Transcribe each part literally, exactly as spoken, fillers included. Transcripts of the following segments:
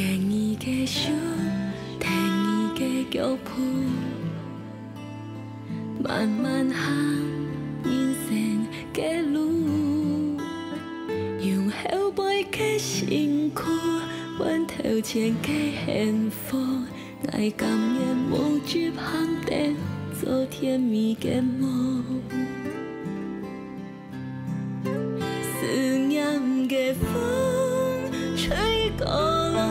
牽你个手，跈你个腳步，慢慢行人生个路。用後背个辛苦，換頭前个幸福。𠊎甘願無執行燈，做甜蜜个夢。 思念个風吹過來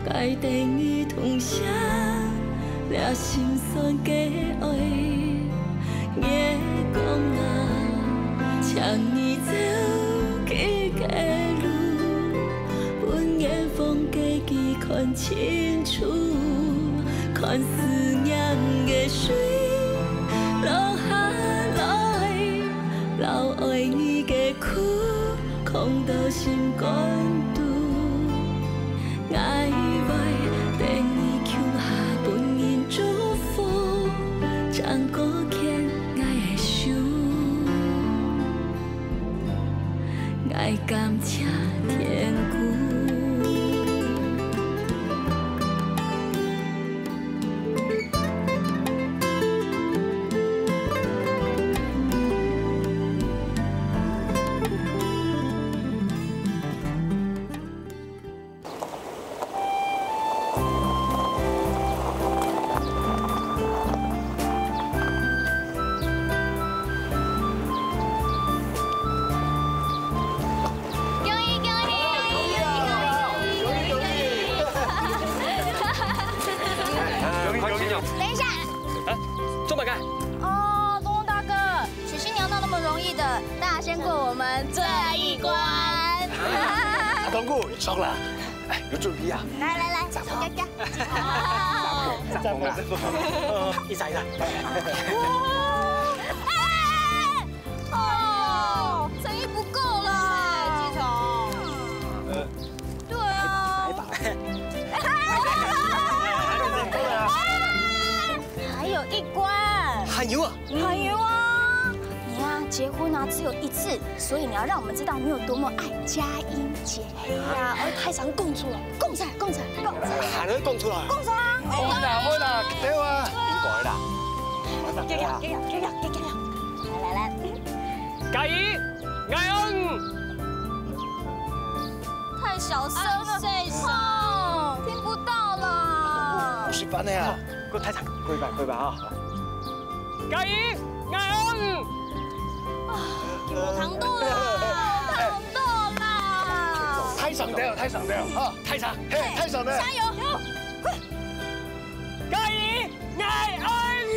，𠊎等你同享這心酸个愛。月光啊，請你照佢个路，分遠方个佢看清楚，看思念个水落下來。 摎愛你个苦囥到心肝肚。𠊎會等你共下分人祝福，正過牽𠊎个手。𠊎感謝天公。 恭喜恭喜！恭喜恭喜！恭喜恭喜！等一下，哎，做麼个？哦，東東大哥，娶新娘哪有那麼容易的？大家先過我們最後一關。阿東哥，你錯啦！哎，有準備啊？來來來，加加加！好，一儕一儕。哇！哎！ 哦，誠意不夠啦。對，雞蟲。呃，對啊。還有一關。還有啊？還有啊。你啊，結婚啊，只有一次，所以你要讓我們知道你有多麼愛佳音姐。哎呀，哎，太常講出來，講出來，講出來，講出來。還能講出來？講出來啊！好啦，好啦，對啊。應該啦。給我，給我，給我，給我。來來來。 佳音，𠊎愛你。太小聲了，太細聲。哦，聽不到啦。五十分了啊。過太長，過一半，過一半啊。佳音，𠊎愛你。啊，無聽到啦，無聽到啦。太長了，太長了啊，太長，嘿，太長了。加油！快！ 佳音，𠊎愛你！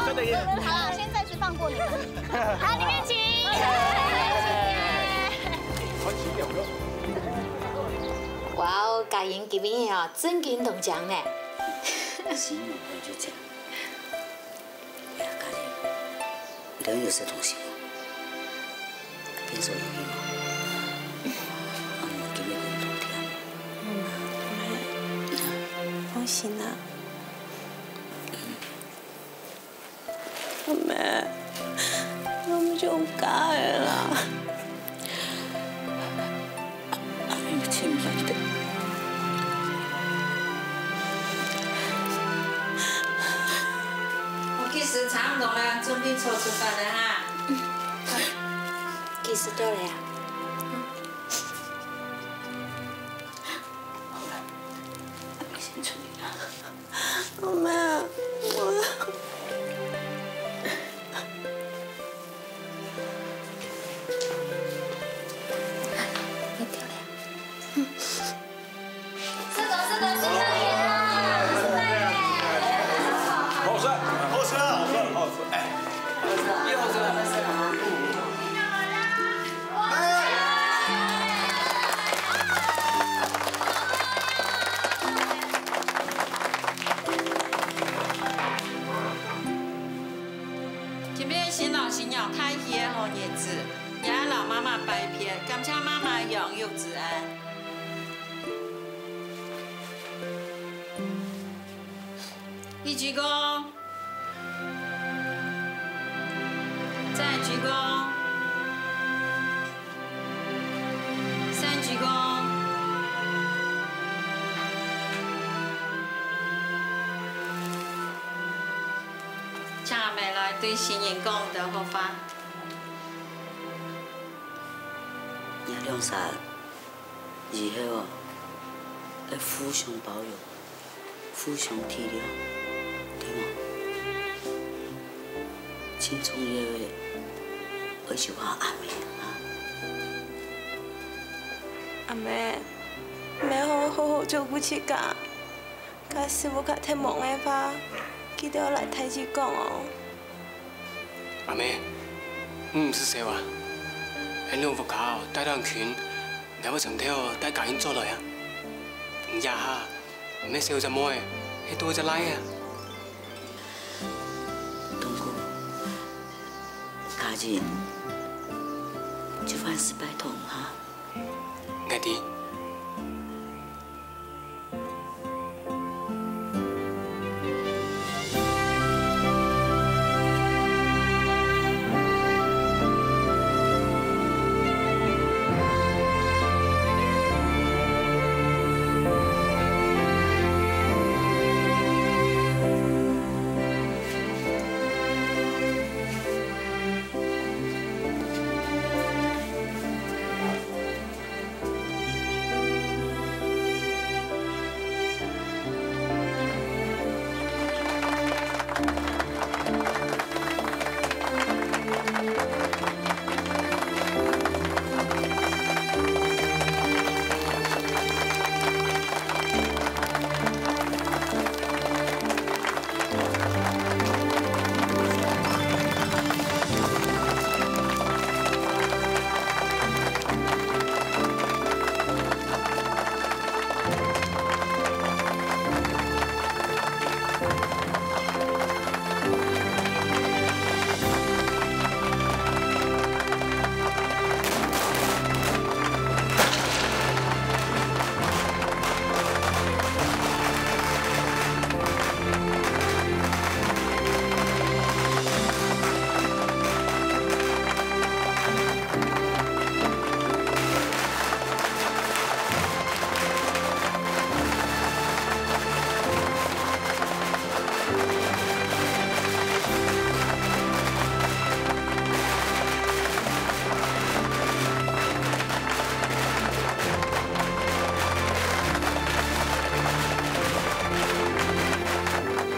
真的耶！好了，先暫時放過你們。好，裡面請。哇哦，佳音今晡日哦，真緊動情呢。是，就這樣。 哎呀，佳音，你都有食東西無？變瘦有去無？啊，你今日有當甜。嗯，毋係，放心啦。阿姆，𠊎毋想嫁了啦。 哦，其實差毋多啦，準備坐出發了哈。其實到了呀。好了，先出去了。 阿姆，𠊎……好吃，好吃，好吃，哎。 今晡日新郎新娘大喜个好日子，𠊎愛摎媽媽拜別，感謝媽媽養育之恩。一鞠躬。 再鞠躬。對新人講兜好話。若兩儕以後哦，愛互相包容，互相體諒，對無？盡重要个，愛就靠阿姆啊。阿姆，你愛好好照顧自家。 假使屋下忒忙个話，記得愛摎大姊講哦。阿姆，你毋使愁啊，𠊎兩屋下帶到恁近，𠊎會常透帶家人轉來啊。你這下毋係愁隻妹，係多一隻倈仔啊。東姑，家人就萬事拜託你哈。𠊎知。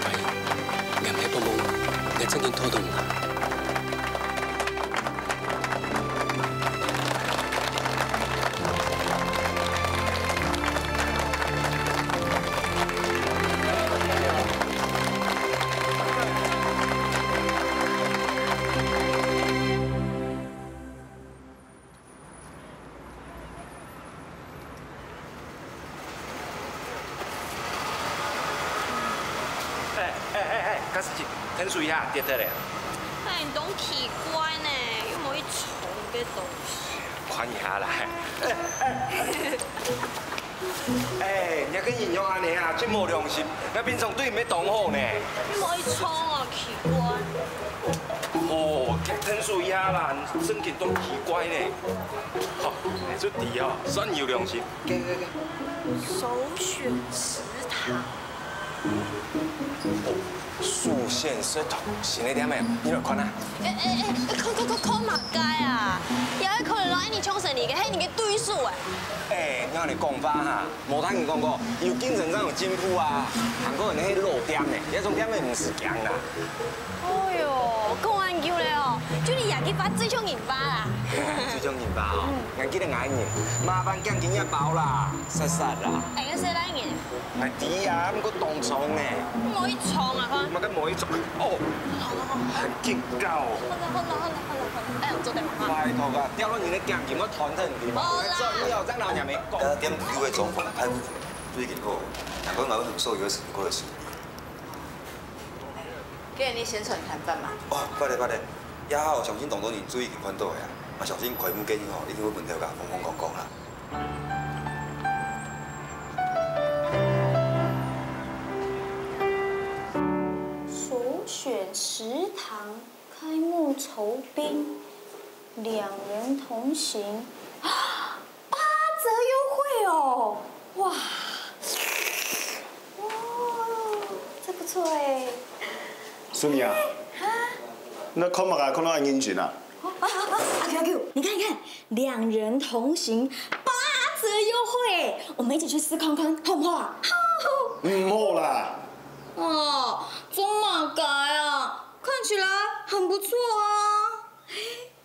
阿姨，你毋使幫忙，𠊎正經拖等你啊。 哎哎哎哎，該係天水啊，跌忒咧。哎，你當奇怪呢，又無一重个東西。看一下啦。哎，你个人仰恁呢啊，真無良心！𠊎平常對你乜當好呢。又無一重啊，奇怪。哦，天水啊啦，你正經當奇怪呢。好，你就知哦，算有良心。 首選池塘。哦，首選池塘，新个店仔，你來看啊。哎哎哎，看看看看麼个啊？也會可能摎你搶生理个，係你个對手哎。哎，你恁樣講話哈，無聽人講過，有競爭正有進步啊。還過你係老店呢，這種店仔毋使驚啦。 哎喲，講恁久了哦，就你這句話最像人話啦。最像人話哦，𠊎記得𠊎人，麻煩獎金也包啦，煞煞啦。哎，該細倈人。𠊎知啊，毋過當重呢。無一重啊，看。麼个無一重？哦，好好好，很勁爆哦。好了好了好了好了好了，哎喲，做得嘛。拜託啊，掉落你个獎金，𠊎團體你嘛。好啦。最重要，正老娘們講。呃，店裡有个裝潢，太不符，最近好，難怪𠊎會很受有時過的事。 今日你宣傳攤販嘛？哦，快咧快咧，這下相信當多人注意緊看到个啊，啊相信開幕該日吼，一定會分頭家風風光光啦。首選池塘開幕酬賓，兩人同行，八折優惠哦！哇，哇，這不錯哎。淑敏啊，啊？你看麼个看到恁認真啊？啊啊啊！阿Q阿Q，你看你看，兩人同行八折優惠，我們一起去試看看，好不好啊？毋好啦。哦，做麼个啊？看起來很不錯啊。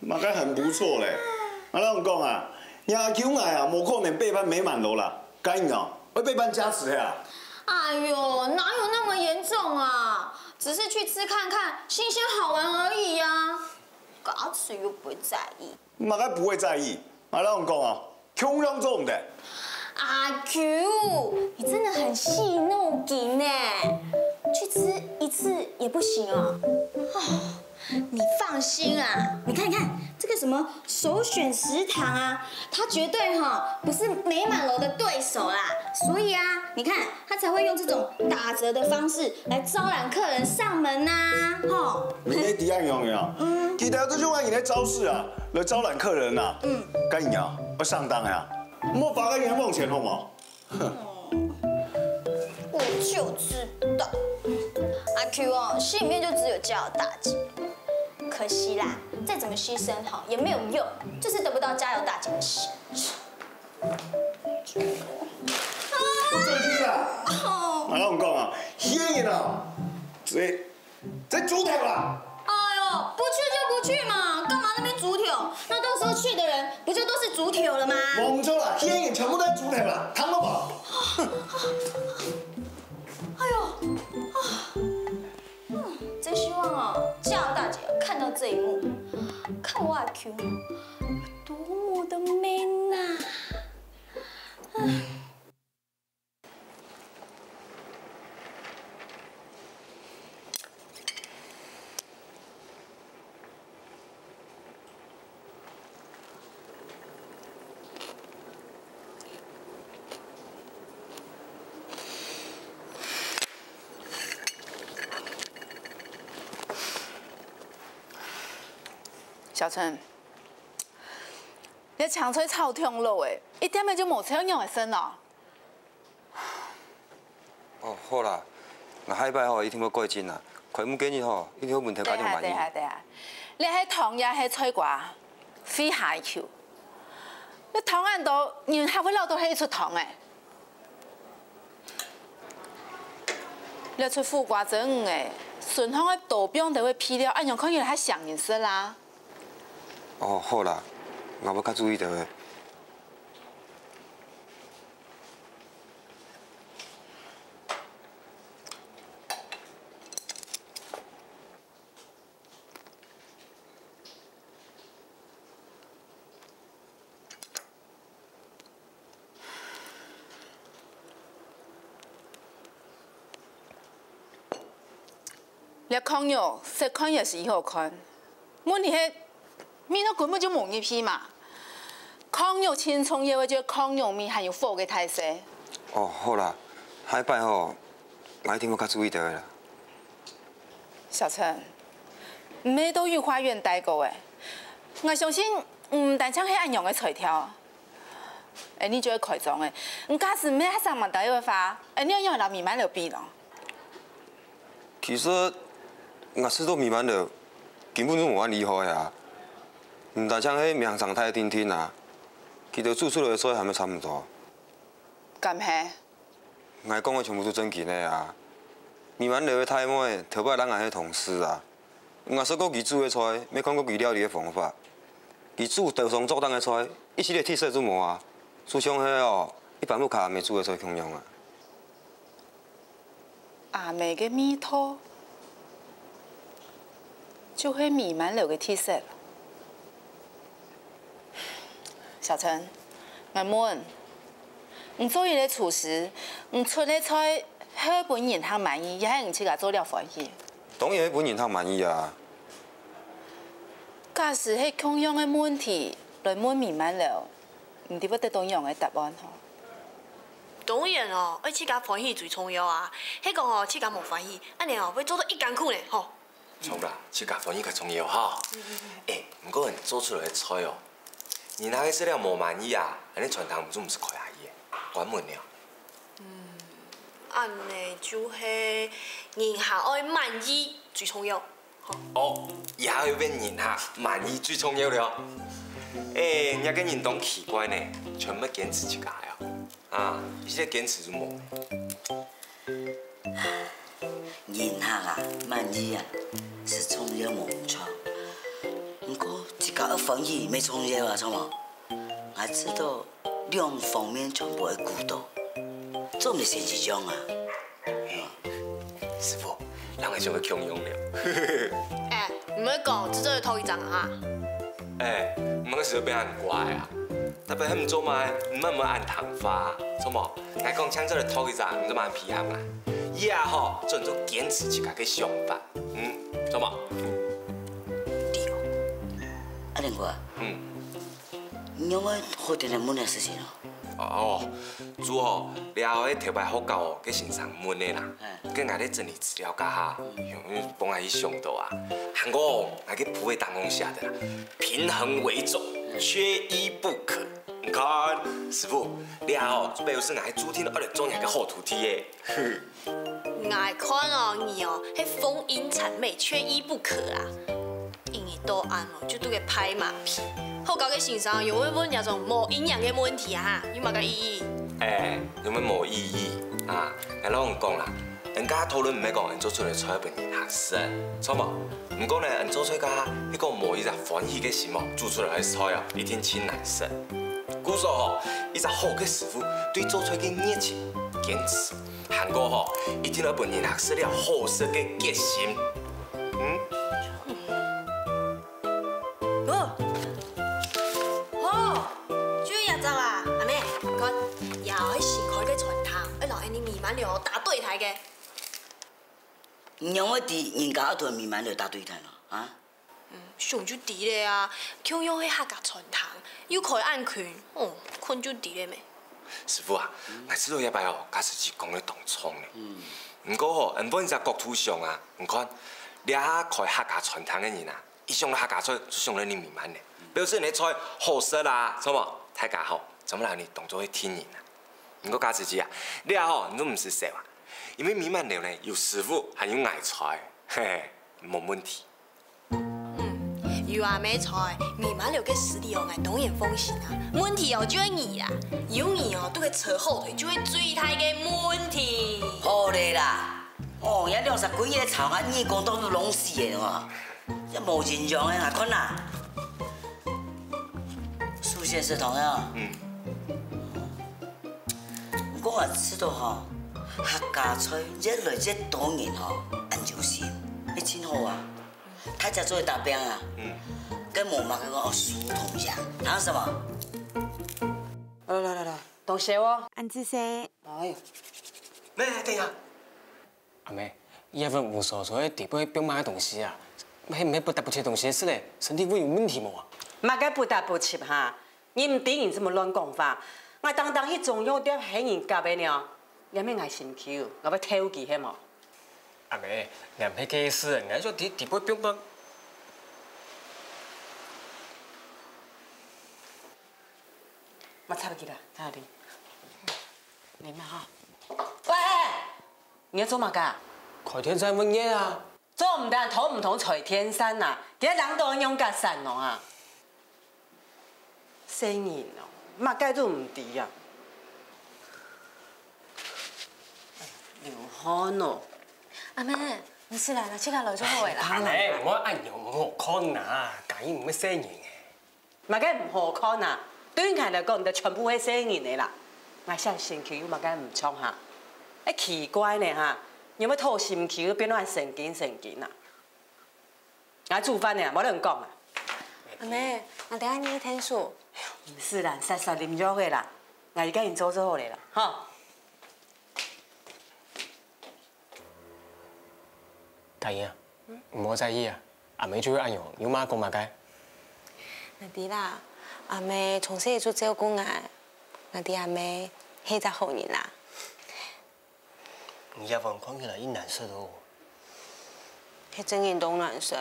麼个很不錯咧？啊，𠊎同你講啊，若Q𠊎啊，無可能背叛美滿樓啦。該你哦，會背叛家慈啊？哎喲，哪有那麼嚴重啊？只是去吃看看，新鮮好玩而已啊。家慈又不會在意。麼个不會在意？啊，𠊎同你講哦，共樣做毋得。阿Q，你真的很戲弄人呢，去吃一次也不行哦。哦，你放心啊，你看你看這個什麼首選食堂啊，它絕對哈不是美滿樓的對手啦。所以啊，你看他才會用這種打折的方式來招攬客人上門吶，吼。你該知恁樣呀？嗯。佢兜就用恁樣个招式啊，來招攬客人啊。嗯。該你啊，愛上當呀！莫花个冤枉錢好無？哼。我就知道，阿Q哦，心裡面就只有加油大姐。可惜啦，再怎麼犧牲哈也沒有用，就是得不到加油大姐的心。 做咩啦？哦。啊，𠊎同你講啊，戲院啊，這這豬頭啦！哎喲，不去就不去嘛，幹嘛那邊豬頭？那到時候去的人不就都是豬頭了嗎？無錯啦，戲院全部都係豬頭啦，聽到無？哎喲，啊，嗯，真希望哦，加油大姐看到這一幕，看我阿Q有多麼的man啊！ 小陳，你个青菜炒忒老欸，一點仔就無像樣仔色哦。 哦，好啦，𠊎下擺吼一定會改進啦。開幕該日吼，一定會分頭家長滿意。等下，等下，等下，你係糖也係菜瓜，飛下一球。你糖恁多，人還會恅到係一出糖欸。你出苦瓜蒸魚欸，順便愛多放兜仔配料，恁樣看起來較像樣式啦。哦，好啦，𠊎會較注意兜仔。 這炕肉，細看也係好看，問題係味道根本就無入去嘛。炕肉盡重要个就係炕肉味還有火个大細。哦，好啦，下擺吼，𠊎一定會較注意兜仔啦。小陳，你乜都有花園戴過欸，𠊎相信你毋單淨係恁樣个才調。 恁樣就會開張欸。你假使毋係客商滿大个話，恁樣仰會摎美滿樓比咯？其實，𠊎試著美滿樓根本就無恁厲害啊。毋單淨係名聲大定定啊，佢兜煮出來个菜還毋係差毋多。敢係？𠊎講个全部都正經个啊。美滿樓个大妹頭擺摎𠊎係同事啊， 𠊎試過佢煮个菜，乜看過佢料理个方法。佢煮兜上桌頂个菜，一息仔特色都無啊，就像係哦，一般屋下阿姆煮个菜共樣啊。阿姆个味道，就係美滿樓个特色。小陳，𠊎問，你做一個廚師，你出个菜係分人客滿意，也係你自家做了歡喜？ 當然係分人客滿意啊。假使係共樣个問題來問美滿樓，你知會得到仰般个答案吼？當然哦，愛自家歡喜最重要啊！係講哦，自家無歡喜，恁樣哦會做到一艱苦呢吼。著啦，自家歡喜較重要吼。欸，毋過你做出來个菜哦，人客个食了無滿意啊，恁樣餐廳毋就毋使開下去，關門了。 恁樣就係人客愛滿意最重要。哦，這下又變人客，滿意最重要了。哎，若个人當奇怪呢，全部堅持自家呀。啊，一直堅持就無。人客啊，滿意啊，係重要無毋著。毋過自家愛歡喜乜重要啊，著無？𠊎知道兩方面全部愛顧到，做毋得先一樣啊。 師傅，人會想要共樣了。哎，毋好講，這做得討一張啊！哎，毋好使到變恁乖啊！特別係毋做嘛，毋好毋好恁聽話，著無？𠊎講請做得討一張，毋做嘛恁皮行啊！以後吼，做人做堅持自家个想法，嗯，著無？對哦。阿玲哥啊，嗯。你仰會好定定問這事情哦？ 哦，主要這係頭擺學校个先生問个啦，該𠊎在整理資料該下，幫𠊎去想到啊。還過𠊎个簿仔當中寫个啦，平衡為重，缺一不可。你看，師傅，這哦，就表示𠊎注定愛來做你个好徒弟耶。 𠊎看哦，你哦，係逢迎諂媚，缺一不可啊！一日到暗哦，就在該拍馬屁。學校个先生又會問這種無營養个問題啊，有麼个意義？哎，有麼無意義啊？𠊎摎你講啦，人家討論毋係講你做出來个菜分人客食，著無？毋過呢，你做菜該下，係講無一隻歡喜个心哦，煮出來个菜哦，一定盡難食。故所吼，一隻好个師傅對做菜个熱情、堅持， 還過吼，一定愛分人客食了好食个決心。嗯？哦，哦，就這隻啊，阿妹，你看，這係新開个餐廳，愛摎𫣆俚美滿樓打對台个。你仰會知人家愛同美滿樓打對台呢？啊？ 想就知了啊，共樣係客家餐廳，又開恁近，哦，看就知了咩。師傅啊，𠊎知道這擺哦，家慈姊講个當著呢。毋過吼，𫣆換一隻角度想啊，你看，這下開客家餐廳个人啊，一想到客家菜就想到你美滿樓，表示你个菜好食啊，著無？大家吼，正會摎你當做係敵人啊。毋過家慈姊啊，這下吼，你都毋使愁啊，因為美滿樓呢有師傅還有𠊎在，嘿嘿，無問題。 嗯，有阿姆在，美滿樓个實力哦，𠊎當然放心啊。問題哦，就係你啦，有你哦，在該扯後腿，就係最大个問題。好了啦，哦，這兩儕鬼仔吵啊，耳公都聾死了哦，這無營養个，𠊎看啦。蘇先生同樣，嗯。毋過𠊎知道吼，客家菜越來越多人吼，恁有心，係盡好啊。 大家做得打拚啊。嗯。該無麼个講哦，輸同贏，談什麼？來來來來，動手哦。恁仔細。哎喲。妹，等一下。阿姆，這份烏趖趖个底背放麼个東西啊？係毋係不達不齊東西食咧？身體會有問題無啊？麼个不達不齊哈？你毋知你做麼亂講話？𠊎當當去中藥店喊人夾个呢。 這乜𠊎心臼，𠊎會偷佢係無？阿姆，𠊎毋係該意思，𠊎就底底背放放。莫插佢啦，插你。你嘛哈。喂，你愛做麼个啊？開電扇分熱啊。 做毋得同毋同吹電扇啊，佢會冷到仰結煞哦啊！細人哦，麼个都毋知啊！流汗哦！阿姆，毋使啦，自家來就好个啦。阿姆，毋好恁樣，毋好看啊，家己毋係細人欸。 麼个毋好看啊？對𠊎來講，你兜全部係細人仔啦。𠊎想心臼有麼个毋著哈？哎，奇怪呢哈，你有無討心臼變到恁神經神經啊？𠊎煮飯呢，無人講啊。阿姆，𠊎等下你去𢯭手。毋使啦，煞煞啉藥个啦，𠊎已經做做好了啦，吼。 大英啊，毋好在意啊，阿姆就係恁樣，有麼講麼个。𠊎知啦，阿姆從細就照顧𠊎，𠊎知阿姆係隻好人啦。你這碗看起來異難食哦。係真人當難食。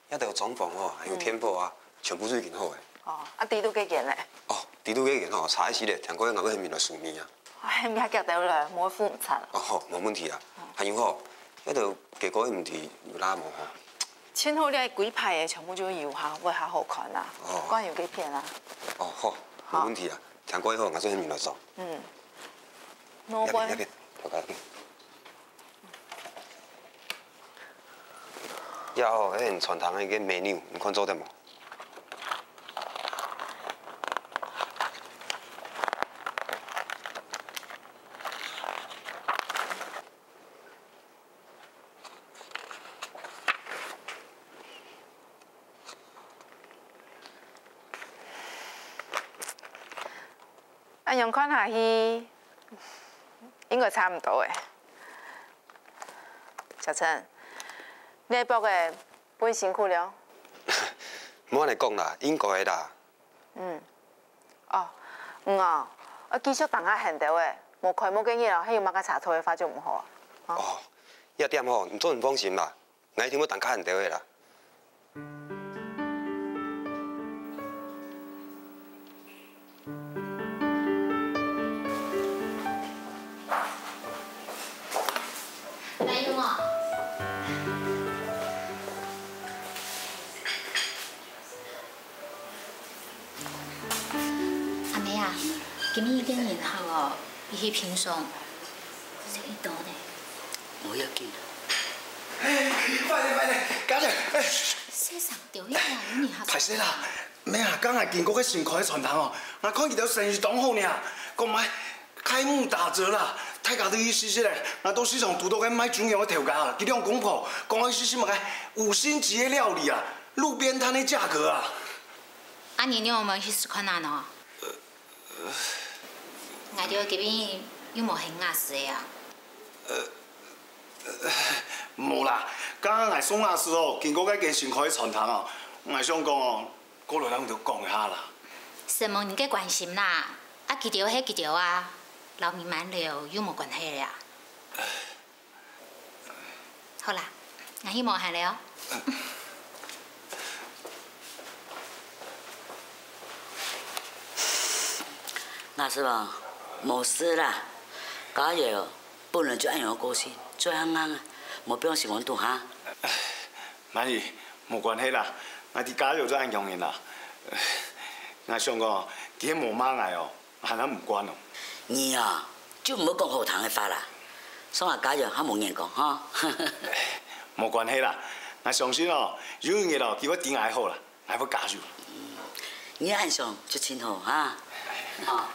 這兜裝潢吼，還有電火啊，全部都已經好了。哦，啊，底肚該間咧？哦，底肚該間吼，差一息咧，聽講愛𠊎个人民來收尾啊。哎，毋好遽兜來，無會赴毋掣。哦，好，無問題啊。還有吼，該兜雞哥个毋知有罅無吼？盡好這雞排个全部就油下，會較好看啊。哦。灌油雞片啊。哦，好，無問題啊。聽過以後，𠊎就先來做。嗯。老闆。那邊，那邊，頭家那邊。呀哦，該餐廳个menu，你看做得無？ 恁樣看下去，應該差毋多欸。小陳，你个book仔分辛苦了。莫恁樣講啦，應該个啦。嗯。哦，嗯哦，愛繼續當下現兜仔，無開幕个日哦，係有麼个差錯个話就毋好啊。哦，這點吼，你做你放心啦。 𠊎一定會當較現兜仔啦。來，有無？阿妹啊，今日个人客哦，比起平常，細一兜呢。無要緊。哎，快點，快點，趕緊，哎。先生，對呀，有人客。歹勢啦，妹啊，剛才經過个新開个餐廳哦，𠊎看佢兜生意當好呢，講賣開幕打折啦，大家都去試試咧。𠊎到市場堵到个賣豬肉个頭家，佢兩公婆講愛試試麼个五星級个料理啊，路邊攤个價格啊。啊，你有無去試看啊喏？ 𠊎兜這位又無喊雅詩个啊。無啦，剛剛𠊎送雅詩哦，經過該間新開个餐廳哦，𠊎想講哦，過來摎你兜講一下啦。承蒙你个關心啦，啊，佢兜係佢兜啊，摎美滿樓又無關係了啊。 好啦，𠊎去無閒了哦。雅詩啊，無事啦。家友本來就恁樣个個性，嘴較硬啊，莫放心恁多哈。滿姨，無關係啦，𠊎知家友就恁樣人啦。𠊎想講，佢係無罵𠊎哦， 還係毋慣哦。你啊，就毋好講好聽个話啦。上下家友還無人講哈。無關係啦，𠊎相信哦，有一日哦，佢會知𠊎好啦，𠊎會加油。你恁想就盡好哈。啊。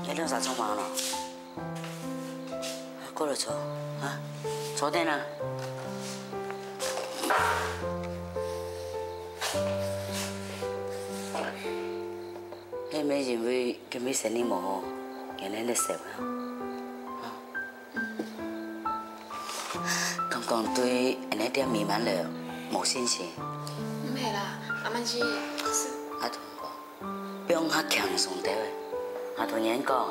你兩儕做麼个咯？過來坐，啊，坐等啊。係毋係因為今晡日生理無好，今晡日食啊？啊？敢講對𫣆俚店美滿樓無信心？毋係啦，阿滿姨，係……啊，同𠊎講， 放較輕鬆兜仔。𠊎同你講，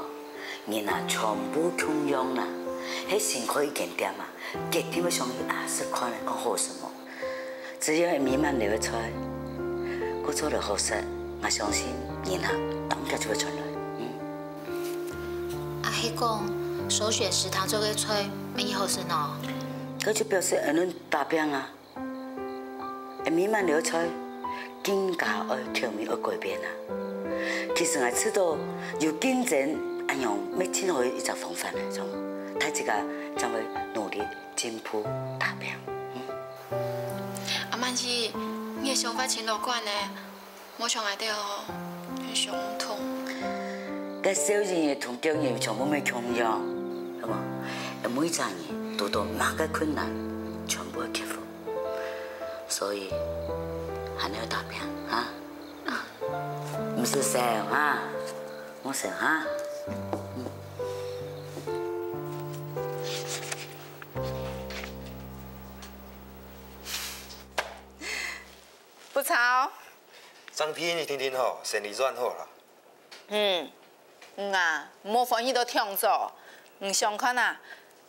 人啊，全部共樣啦。係新開一間店啊，決定會想去試看仔講好食無。只要係美滿樓个菜，過做得好食，𠊎相信人啊，當遽就會轉來。嗯。啊，係講首選食堂做个菜，乜幾好食呢？該就表示𫣆俚打拚啊。 係美滿樓个菜，更加愛口味愛改變啊！其實𠊎知道有競爭，恁樣乜盡好一隻方法來做，大自家正會努力進步打拚。嗯。阿曼姨，你个想法盡樂觀呢，無像𠊎兜哦，很想毋通。該小人仔同狗人全部乜共樣，好無？每隻人堵到麼个困難，全部會克服。所以，還愛打拚，哈？ 毋使愁哈，莫愁哈。不吵。張天一定定吼，生理轉好啦。嗯，嗯啊，莫歡喜到暢做。你想看啊，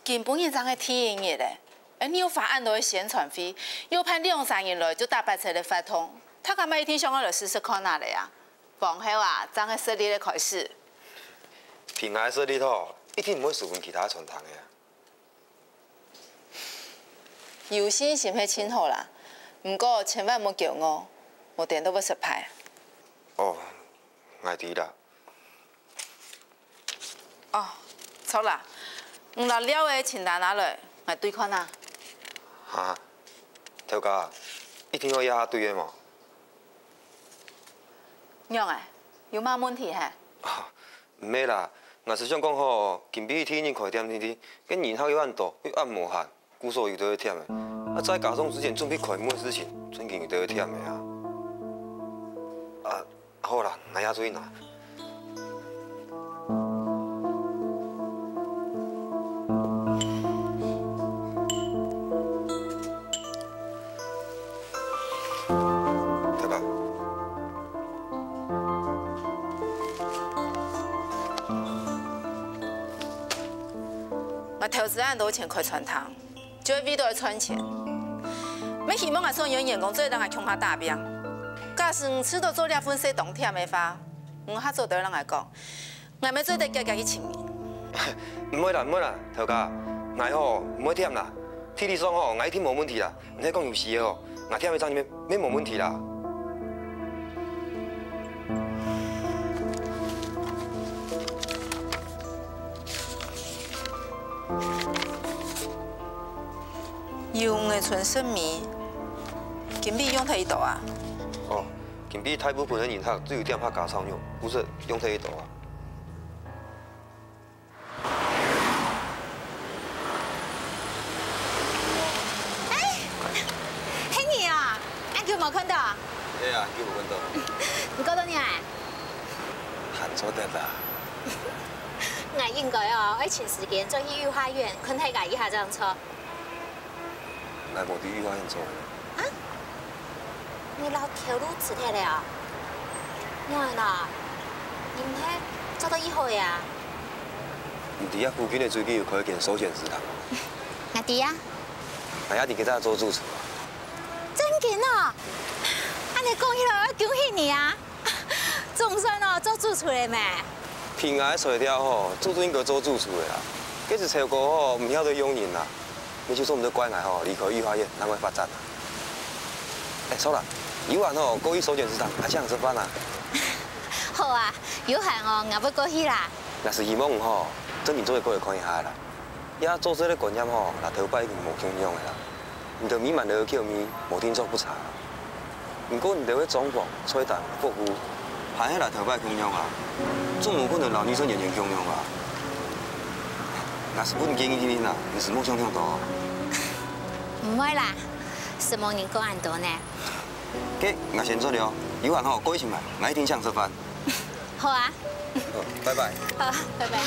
今晡日正係第一日咧，哎，你又花恁多个宣傳費，又派兩三人來，就打八折个活動，大家嘛一定想愛來試試看啊咧啊。 往後啊，正係實力个開始。憑𠊎个實力吼，一定毋會輸分其他餐廳个啊。有信心係盡好啦，毋過千萬莫驕傲，無定著會失敗。哦，𠊎知啦。 哦，著啦，你摎料个清單拿來，𠊎對看啊。哈，頭家，一定愛這下對个無？仰仔，有麼問題係？啊，毋係啦，𠊎係想講吼，今晡日第一日開店定定，該人客又恁多，又恁無閒， 故所有兜會悿个。啊，再加上之前準備開幕个事情，正經有兜會悿个啊。啊，好啦，𠊎也出去拿。頭家。 𠊎投資恁多錢開餐廳，就係為著愛賺錢。乜希望𠊎所有員工做得摎𠊎共下打拚。假使你試著做這份事當悿个話，你較早兜摎𠊎講，𠊎乜做得遽遽去請人。毋會啦，毋會啦，頭家，𠊎吼毋會悿啦，體力上吼𠊎一定無問題啦。 你係講有事个哦，𠊎悿个正經乜無問題啦。有五个春色米，今晡日用忒幾多啊？哦，今晡日大部分个人客都有點客家炒肉，故所用忒幾多啊。 哎，係你啊！恁久無看著。係啊，恁久無看著。你過到哪啊？還做得啦。𠊎應該哦，愛尋時間轉去御花園看大家一下正著。 𠊎無在御花園做。啊？你摎頭路辭忒了啊？仰仔呢？你毋係做到異好个啊？你知啊，附近个最近有開一間壽險食堂無？𠊎知啊。𠊎也在該搭做主廚啊。正經啊？恁呢講起來，𠊎愛恭喜你啊！ 總算哦，做主廚了咩？憑𠊎个才調吼，早就應該做主廚个啦。該時秋哥吼，毋曉得用人啦，你就做毋得怪𠊎吼，離開御花園，另外發展啦。哎，著啦，有閒吼，過去壽險食堂，𠊎請你食飯啊。好啊，有閒哦，𠊎會過去啦。𠊎係希望你吼，正經做得過來看一下啦。 這做事个觀念吼，摎頭擺已經無共樣个啦。你兜美滿樓个口味無定著不差，毋過你兜个裝潢、菜單、服務，還係摎頭擺共樣啊，總無可能摎二十年前共樣吧？𠊎係分你建議定定啦，你係莫想忒多。毋會啦，係無人講恁多呢。該𠊎先走了，有閒吼，過去尋𠊎，𠊎一定請你食飯。 好啊。好，拜拜。好，拜拜。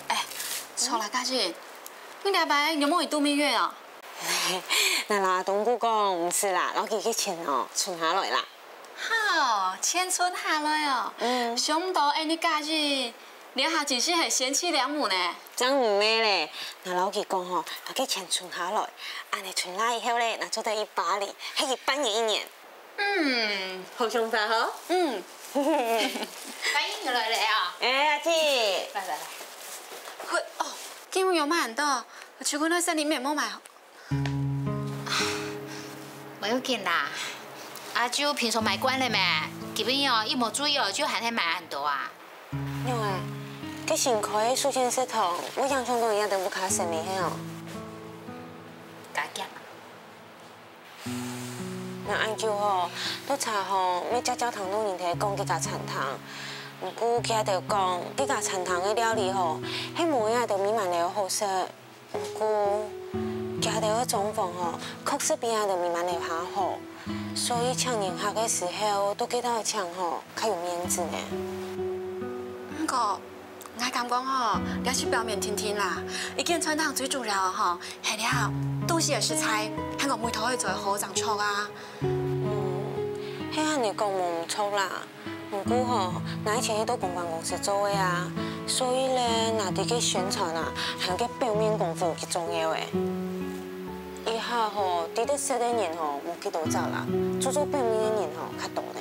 哎，著啦，嘉欣，你這擺有無去度蜜月哦？𠊎摎阿東哥講，毋使啦，摎佢个錢哦，存下來啦。 好，錢存下來哦。嗯。想毋到𠊎俚个嘉欣，這下真係賢妻良母呢。正毋係咧，𠊎摎佢講吼，摎該錢存下來，恁呢存下以後咧，𠊎做得去巴黎，歇佢半年一年。嗯，好想法吼。嗯。歡迎你來了啊。哎，阿姊。來來來。嘿，哦，今晡日有買恁多，就分佢食，你免無買。無要緊啦，阿舅平常買慣了咩？今晡日哦，一無注意哦，就還係買恁多啊。娘啊，該新開个素健食堂，會影響到𠊎兜屋下生理係哦？加減。 𠊎恁久吼，都查吼，乜輒輒聽到人在講這家餐廳。毋過佢兜講，這家餐廳个料理吼，係無𠊎兜美滿樓好食。毋過，佢兜个裝潢吼，確實比𠊎兜美滿樓較好，所以請人客个時候，都記得愛請吼，較有面子呢。毋過， 𠊎感覺吼，這係表面定定啦，一間餐廳最重要个吼，係這東西个食材，還有味道愛做好正著啊。嗯，係恁樣講無毋著啦。毋過吼，𠊎以前係在公關公司做个啊，所以咧，𠊎知个宣傳啊，還有該表面功夫有幾重要欸。這下吼，知得食个人吼，無幾多隻啦，注重表面个人吼，較多呢。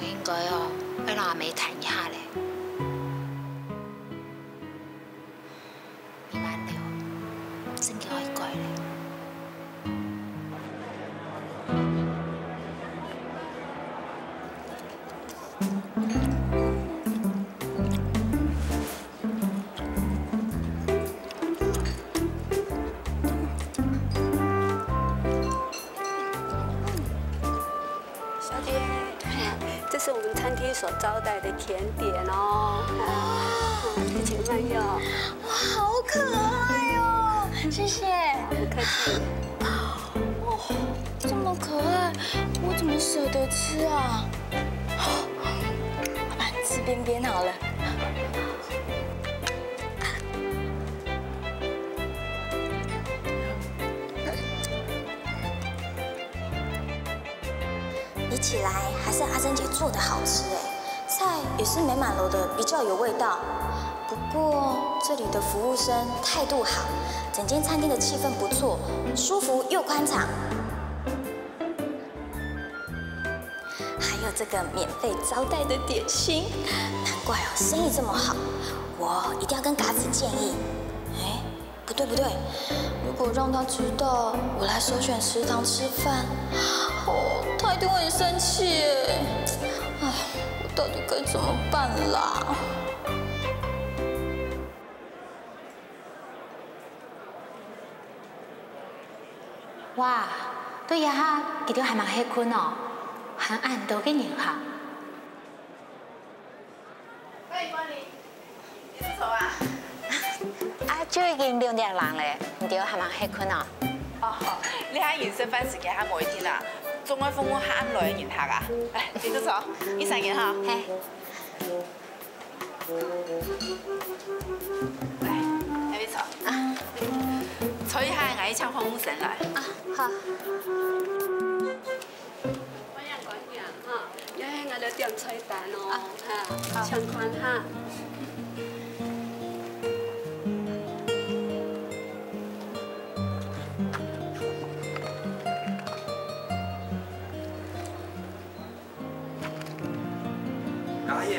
𠊎應該哦，愛摎阿姆談一下咧。美滿樓，正經愛改咧。小姐，這是我們餐廳所招待的甜點哦。啊，請慢用。哇，好可愛哦！謝謝。不客氣。哇，這麼可愛，我怎麼捨得吃啊？好吧，吃邊邊好了。 比起來，還是阿珍姐做的好吃欸，菜也是美滿樓的比較有味道。不過這裡的服務生態度好，整間餐廳的氣氛不錯，舒服又寬敞。還有這個免費招待的點心，難怪哦，生意這麼好，我一定要跟嘎子建議。欸， 不對不對，如果讓他知道我來首選食堂吃飯，哦，他一定會很生氣耶。唉，我到底該怎麼辦啦？哇，到這下佢兜還吂歇睏哦，還恁多个人客。 歡迎光臨，你做坐啊？啊，就已經六點零咧，你兜還吂歇睏哦？哦，這下人食飯時間還無一定啊，總愛服務下暗來个人客啊。來，你做坐，你三人哈。嘿。來，這位坐。啊。坐一下，𠊎請服務生來。啊，好。 歡迎光臨哈，這係𠊎个點菜單哦，啊，哈，好。請看哈。阿姨，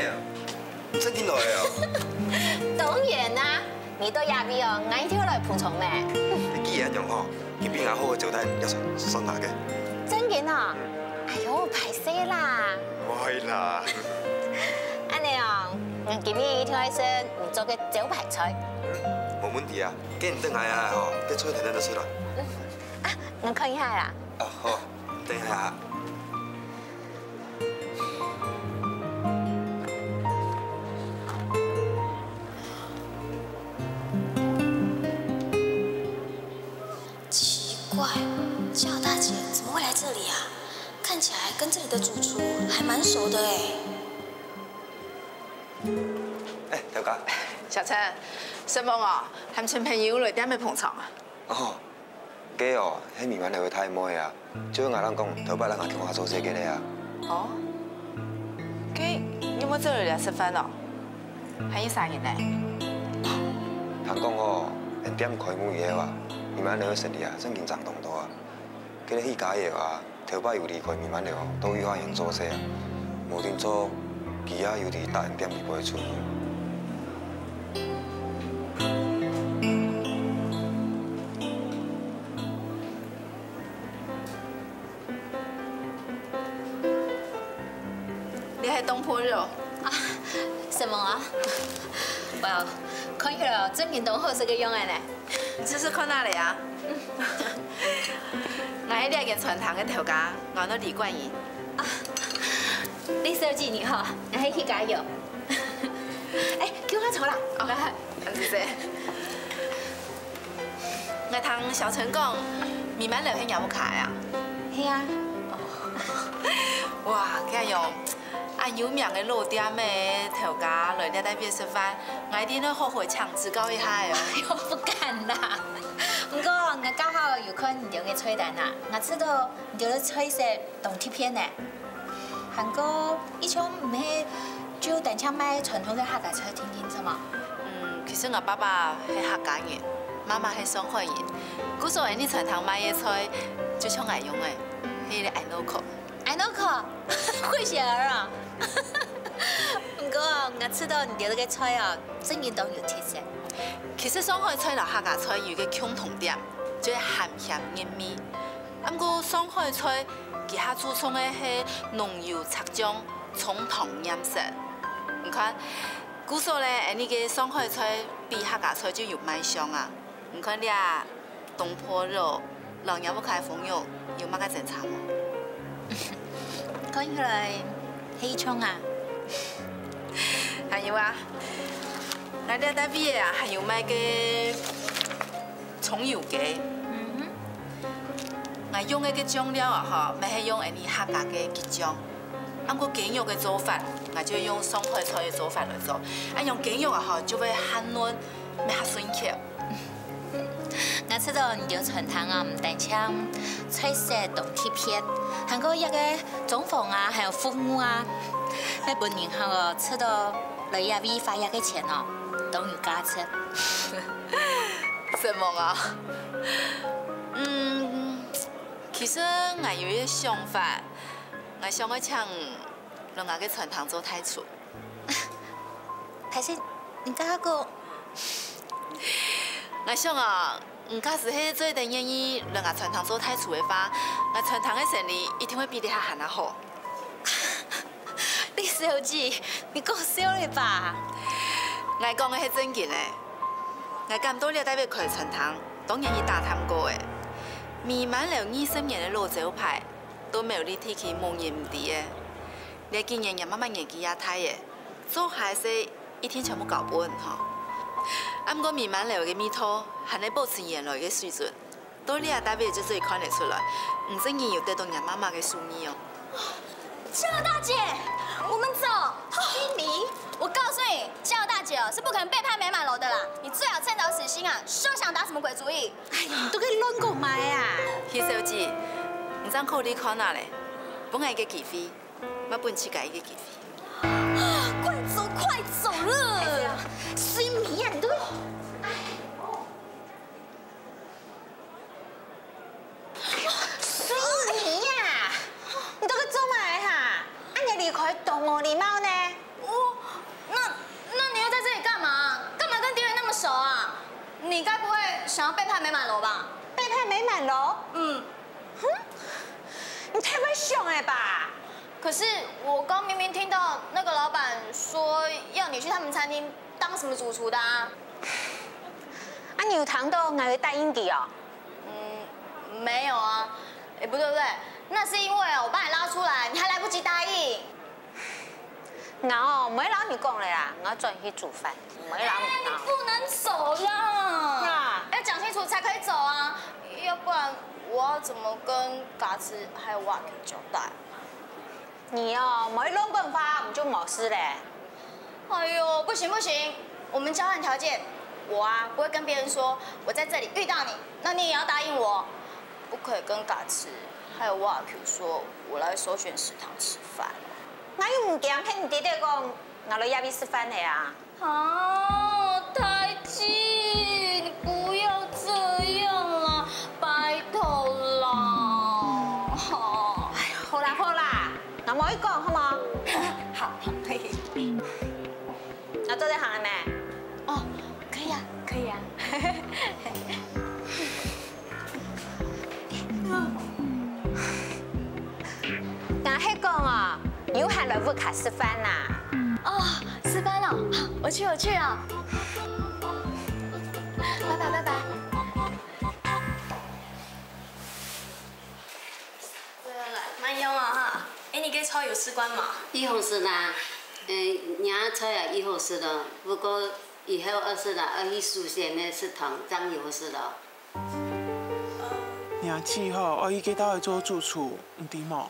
正經來哦。當然啦， 你到這位哦，𠊎一定愛來捧場咩？你既然恁樣吼，去分𠊎好好招待，也算算下个。正經哦？哎喲，敗勢啦。毋會啦。恁樣哦，嗯，今日一定愛食你做个招牌菜。嗯，無問題啊，該你等下啊吼，該菜等等就出來。啊，𠊎看一下啦。哦，好，等一下啊。 奇怪，趙大姐怎麼會來這裡啊？看起來跟這裡的主廚還蠻熟的欸。哎，頭家。小陳，承蒙哦，喊親朋友來店仔捧場啊。哦， 該哦，係美滿樓个大妹啊，就係𠊎摎你講，頭擺摎𠊎共下做事个咧啊。哦，該你有無招佢來食飯哦？還有啥人呢？聽講哦，𠊎店開幕以後啊，美滿樓个生理啊，正經差當多啊。該个許家友啊，頭擺有離開美滿樓，到有下人做事啊，無定著，佢也有在打𠊎店裡背个主意。你係東坡肉？啊，什麼啊？哇，看起來哦，真正當好食个樣仔呢。你試試看啊，你啊。𠊎係這間餐廳个頭家，𠊎安到李冠英。啊，李小姐你好，𠊎係徐家佑。哎，叫𠊎坐啦。哦，好，謝謝。 𠊎聽小陳講，美滿樓係若屋下个啊？係啊。哇，恁樣，恁有名个老店个頭家來這搭位食飯，𠊎一定愛好好請指教一下个哦。哎喲，不敢啦。毋過，𠊎剛好有看你兜个菜單啊，𠊎知道你兜个菜色當特別呢。 還過，以前毋係就單淨賣傳統个客家菜定定仔嗎？嗯，其實𠊎爸爸係客家人，媽媽係上海人，故所𠊎俚餐廳賣个菜就像𠊎樣仔，係恁好看。恁好看，會寫兒啊！毋過，𠊎知道你兜个菜哦，真正當有特色。其實上海菜摎客家菜有一個共同點，就係鹹鹹入味。 毋過上海菜佢較注重个係濃油赤醬、蔥糖、芫荽。你看，故所咧，𠊎俚个上海菜比客家菜就有賣相啊！你看這東坡肉，摎若屋下个封肉有麼个精差無？看起來係像啊！還有啊，𠊎這搭位仔啊，還有賣个蔥油雞。嗯哼。 𠊎用个該醬料啊吼，乜係用𠊎俚客家个桔醬。毋過雞肉个做法，𠊎就用上海菜个做法來做。恁樣雞肉啊吼，就會較嫩，乜較順口。𠊎知道你兜餐廳啊，毋單淨菜色當特別，還過這个裝潢啊，還有服務啊，乜分人客哦，知道來這位花這个錢哦，當有價值。承蒙啊。嗯， 其實𠊎有一個想法，𠊎想愛請你來𠊎个餐廳做大廚。歹勢，你這下講。𠊎想啊，你假使係做得願意來𠊎餐廳做大廚个話，𠊎餐廳个生理一定會比這下還較好。 李小姐，你講笑个吧？𠊎講个係正經个。𠊎敢到這搭位開餐廳，當然係打探過个。美滿樓二十年个老招牌，到苗栗地區無人毋知个。這幾年若媽媽年紀也大个，做下个事一定全部交分吼。啊毋過美滿樓个味道還係保持原來个水準。 到這搭位就最看得出來，你正經有得到若媽媽个手藝哦。佳友大姐，我們走。心怡，我告訴你，佳友大姐哦是不可能背叛美滿樓的啦。你最好趁早死心啊，休想打什麼鬼主意。哎呀，你都可以亂講嘛呀！徐小姐，你正考慮看啊咧，分𠊎一個機會，乜分自家一個機會。快走，快走了！心怡啊，你都…… 水泥呀，你到底做麼个哈？恁樣離開當無禮貌呢！哦，那那你又在這裡幹嘛？幹嘛跟敵人那麼熟啊？你該不會想要背叛美滿樓吧？背叛美滿樓？嗯。哼，你太會想了吧！可是我剛明明聽到那個老闆說要你去他們餐廳當什麼主廚的啊。啊，你有聽到𠊎會答應佢哦？ 嗯，沒有啊。哎，不對不對，那是因為我把你拉出來，你還來不及答應。𠊎哦，毋會摎你講了啦，𠊎轉去煮飯，毋會摎你講。哎，你不能走啦！啊。要講清楚才可以走啊，要不然我要怎麼跟嘎子還有瓦Q交代？ 你哦，莫亂講話，毋就無事咧。哎喲，不行不行，我們交換條件，我啊不會跟別人說我在這裡遇到你，那你也要答應我，不可以跟嘎子還有瓦Q說我來首選食堂吃飯。𠊎又毋驚，聽你爹爹講，𠊎來這位食飯个啊。 啊，台姐，你不要這樣啦，拜託啦。哈。哎，好啦好啦，𠊎無愛講，好無？好，好，嘿嘿。𠊎做得行了無？哦，屋下食飯啦。哦，食飯哦，好，我去，我去哦。拜拜，拜拜。來來來，慢用啊哈。哎，你个菜有食慣嗎？已好食啦，呃，若菜也已好食了，不過以後愛食啦，愛去書仙个食堂正有食了。 若姊吼，愛去該兜个做主廚，你知無？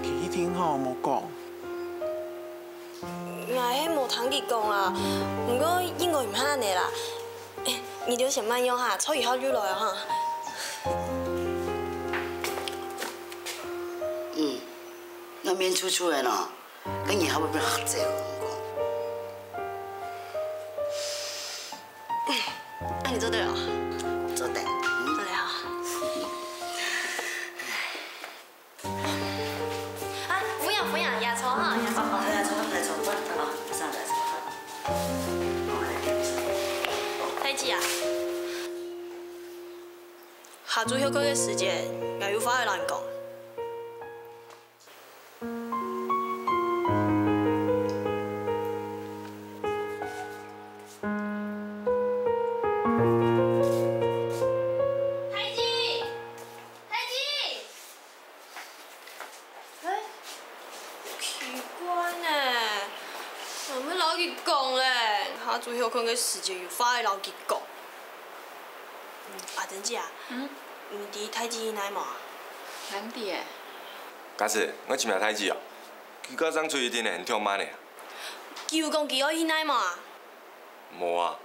佢一定吼無講。𠊎係無聽佢講啊，毋過應該毋係恁仔啦。你兜先慢用哈，菜一下就來哈。嗯，該面臭臭个喏，該人還會變黑仔哦。 哎，你做得哦。做得。嗯。做得好。啊，扶搖扶搖，壓錯哈，壓錯。哦，來坐，來坐，我啊，上來坐。大姊啊，下晝歇睏个時節，𠊎有話愛摎你講。 大姊，大姊，哎，奇怪呢，𠊎毋係摎佢講咧，下晝歇睏个時節有話愛摎佢講。阿珍姊啊，嗯？你知大姊去哪無啊？𠊎毋知欸。 佳慈，𠊎尋著大姊啊，佢家長出去一定係很暢慢个啊。佢有講佢愛去哪無啊？無啊。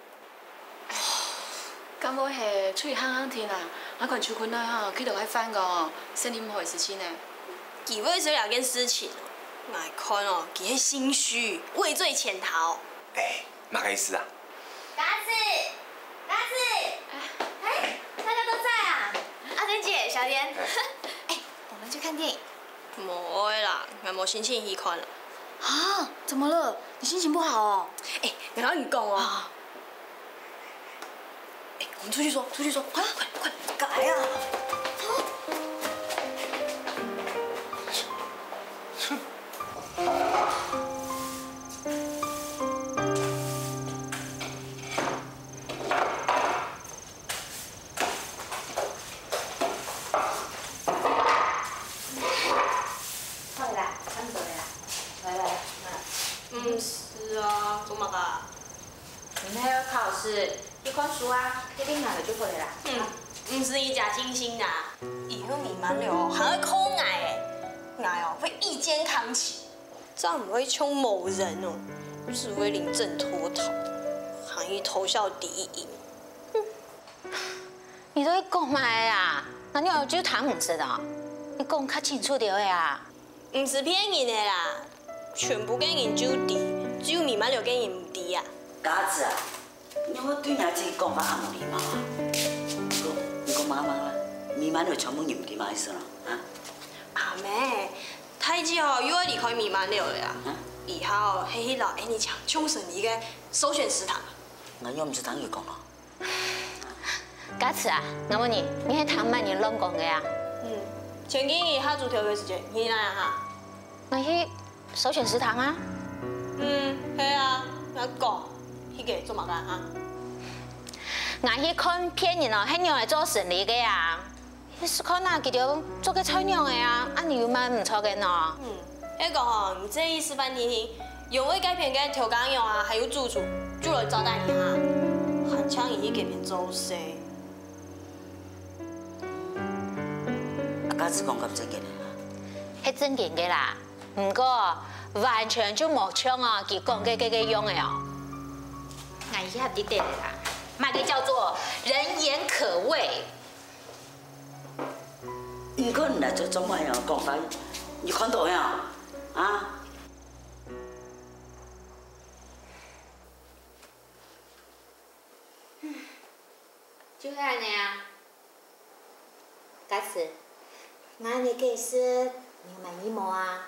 敢會係出去行行定啊？𠊎看就近來吼，去到該飯館哦，生理毋好个事情呢。佢會做這件事情哦，𠊎看哦，佢係心虛，畏罪潛逃。哎，麼个意思啊？ 佳慈，佳慈，哎，大家都在啊！阿珍姊、小蓮，哎，我們去看電影。無愛啦，𠊎無心情去看了。啊，怎麼了？你心情不好哦？哎，𠊎摎你講哦。啊。哎，我們出去說，出去說，快，快，快，快來啊！ 好了啦，差不多了啦。來來來，來。毋使啊，做麼个？明天要考試，去看書啊，去練兩個就可以了啦。嗯，毋使你假惺惺啦。以後美滿樓還愛靠𠊎欸，𠊎哦會一肩扛起。 正毋會像某人哦，只會臨陣脫逃，還去偷笑敵營。你在講麼个啊？𠊎仰就聽毋識哦？你講較清楚兜仔啊！毋使騙人个啦，全部个人就知，只有美滿樓个人毋知啊。佳慈啊， 你莫對若姊講話恁無禮貌啊！你講，你講麼个啦？美滿樓全部人毋知麼个意思咯，啊？阿姆，大姊哦又愛離開美滿樓了啊！啊？以後係去摎Annie搶救生理个首選食堂。𠊎又毋識聽佢講哦。佳慈啊，𠊎問你，你係聽麼人亂講个啊？嗯，前幾日下晝頭个時節，你去哪啊哈？𠊎去 首選食堂啊？嗯，係啊，𠊎講，去該做麼个啊？𠊎去看別人哦，係仰仔做生理个啊。去試看啊，佢兜做个菜仰仔啊，恁樣有麼毋著个喏？嗯，係講吼，你這一示範聽聽，用位該片个調羹樣啊，還有主廚，就來招待你哈，還請你去該片做事。啊，佳慈講敢正經个啊？係正經个啦。 毋過，完全就無像哦，佢講个該个樣仔哦。𠊎也合理點啦，麼个叫做人言可畏？你看你來做做麼个樣講法，你看到呀？啊？ 就係恁仔啊。佳慈，𠊎恁仔解釋，你有滿意無啊？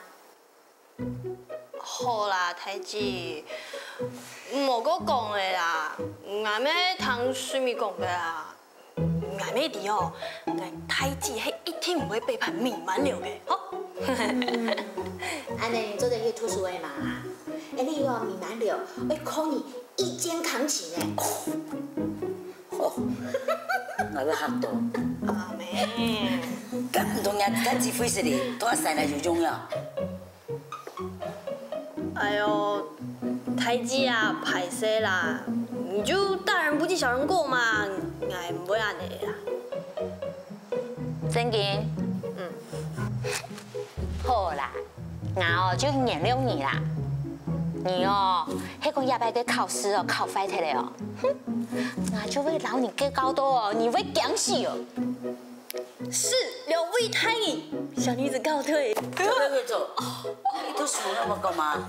好啦，大姊，莫過講了啦，𠊎乜聽順你講个啊，𠊎 美麗哦，𠊎大姊係一定毋會背叛美滿樓个，吼。恁呢你做得去讀書个嘛？哎，你有美滿樓，會靠你一肩扛起呢。哦，𠊎會嚇到。阿妹，敢毋通人家指揮使你，都要塞來就重要。哎喲，大姊啊，歹勢啦，你就大人不計小人過嘛，𠊎毋會恁呢啦。正經？嗯。好啦，𠊎哦就原諒你啦。你哦，係講這擺个考試哦考壞忒了哦，哼，𠊎就會摎你計較到哦，你會驚死哦。是，兩位大人，小女子告退。走走走，你讀書那麼幹嘛？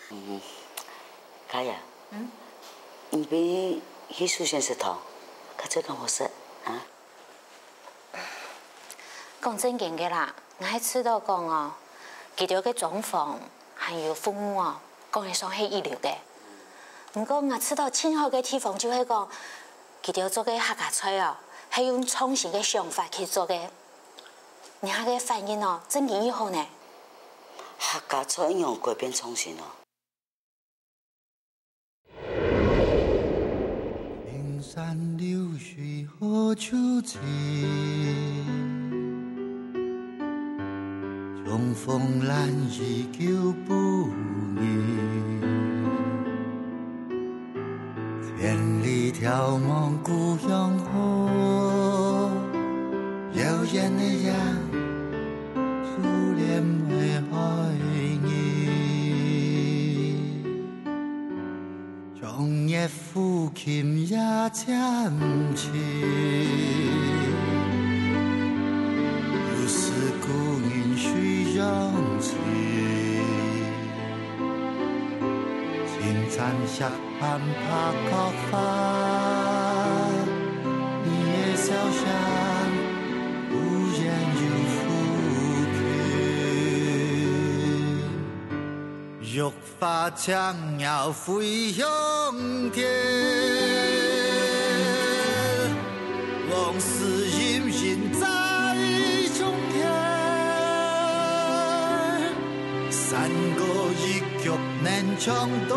嗯，卡雅，嗯，你陪去首先食糖，較早講好食啊。講正經个啦，𠊎係知道講哦，佢兜个裝潢還有服務哦，講得上係一流个。毋過𠊎知道盡好个地方就係講，佢兜做个客家菜哦，係用創新个想法去做个。你下个反應哦，正經異好呢。客家菜仰改變創新哦？青山流水何处尽？ 重逢难遇旧不易，千里眺望故乡好。遥远的夜，初恋为爱你。 长夜抚琴夜渐静，又思故人水中情。轻弹石板白角花，你的笑声忽远又抚琴。 玉发轻摇飞向天，往事隐隐在中间。山歌一曲能唱断，